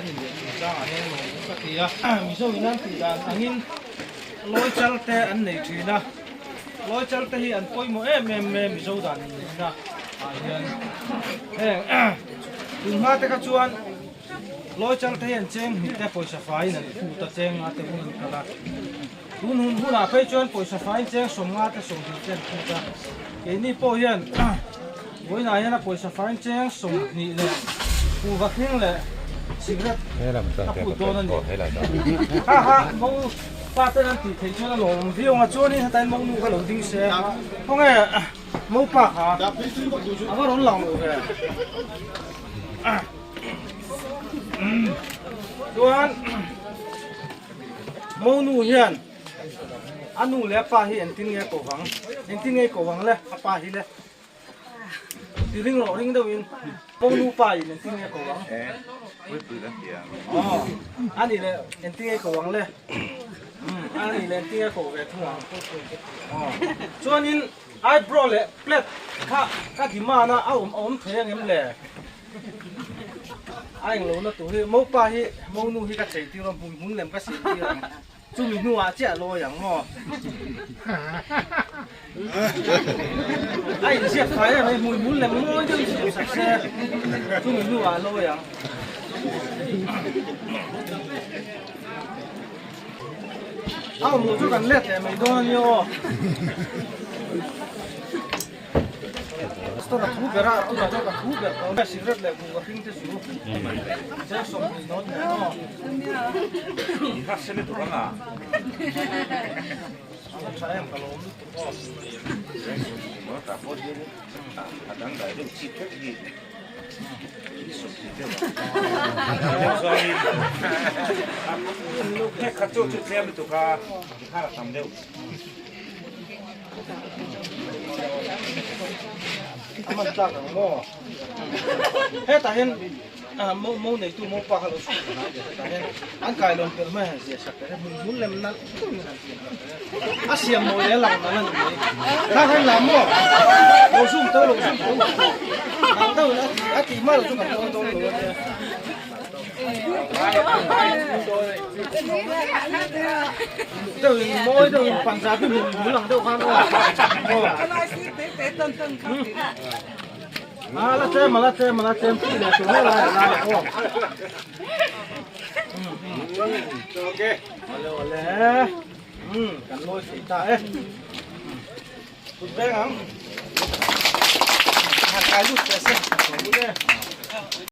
Kan inneih chungchangah hian lawm ka ti a, Mizo in an tih dan angin lawi chal te an nei thin a, lawi chal te hi an pawimawh em em mai a Mizo dan inneihna ah hian heng tunhma te kha chuan lawi chal te hi an cheng hnih te pawisa faiin an phut a cheng nga te hun an kal a, tun hun hunah phei chuan pawisa faiin cheng 50 te 20 te an phut a, keini pawh hian Vawiinah hian a pawisa fain cheng 20 leh kuhva hring leh cigarette a phut dawn a ni. Ha ha, mo pa ten an tih theih chuan a lawm viau ang a, chuanin hetain mo nu kha lo ding se. Khawnge mo pa kha a va rawn lang lo ve. Chuan mo nu hian a nu leh a pa hi engtin nge ko vang? Engtin nge ko vang le a pa hi le? Ti ring rawh ring deuhin Mo nu pa in engtin nge ko ang? Aw, ani leh engtin nge ko ang le? Umm, ani leh engtin nge ko ve thung ang? Aw, chuanin eyebrow leh plait kha ka demand a, a awm a awm thei angem le? A englo na tur hi Mo pa hi Mo nu hi ka chei tir a, hmui hmun lem ka siam tir ang. Chumi hnuah chiah lawi ang maw? A inziak fai em ai, hmui hmul lem mawi deuh in siam sak se, chumi hnuah lawi ang. A awm loh chu kan let leh mai dawn a nia aw. Pastor a thu ber a, tunah chuan ka thu ber tawh a, cigarette leh buh ka hring te chu cheng 20 dawn nen aw. A va tha em ka lawm lutuk aw. A man tlak ang maw? Hetah hian mo mo neitu mo pa kha lo chhuak ta nai hetah hian an kailawn pelh mai han ziah sak teh hmun hmun lem nalh deuhin han siam sak teh a siam mawi leh a lang nalh a ni mai kha khan lam maw lo zoom teuh lo zoom teuh nalh deuhin a tih a tih hma loh chu kan dawn dawn lo a nia. Deuhin mawi deuhin Punjabi hmun hmul ang deuh khan aw. A la tlem a la tlem a la tlem tih leh tur helai a lai aw. Awle awle kan lawi thei ta e. Kut veng ang. Han kai lut teh se.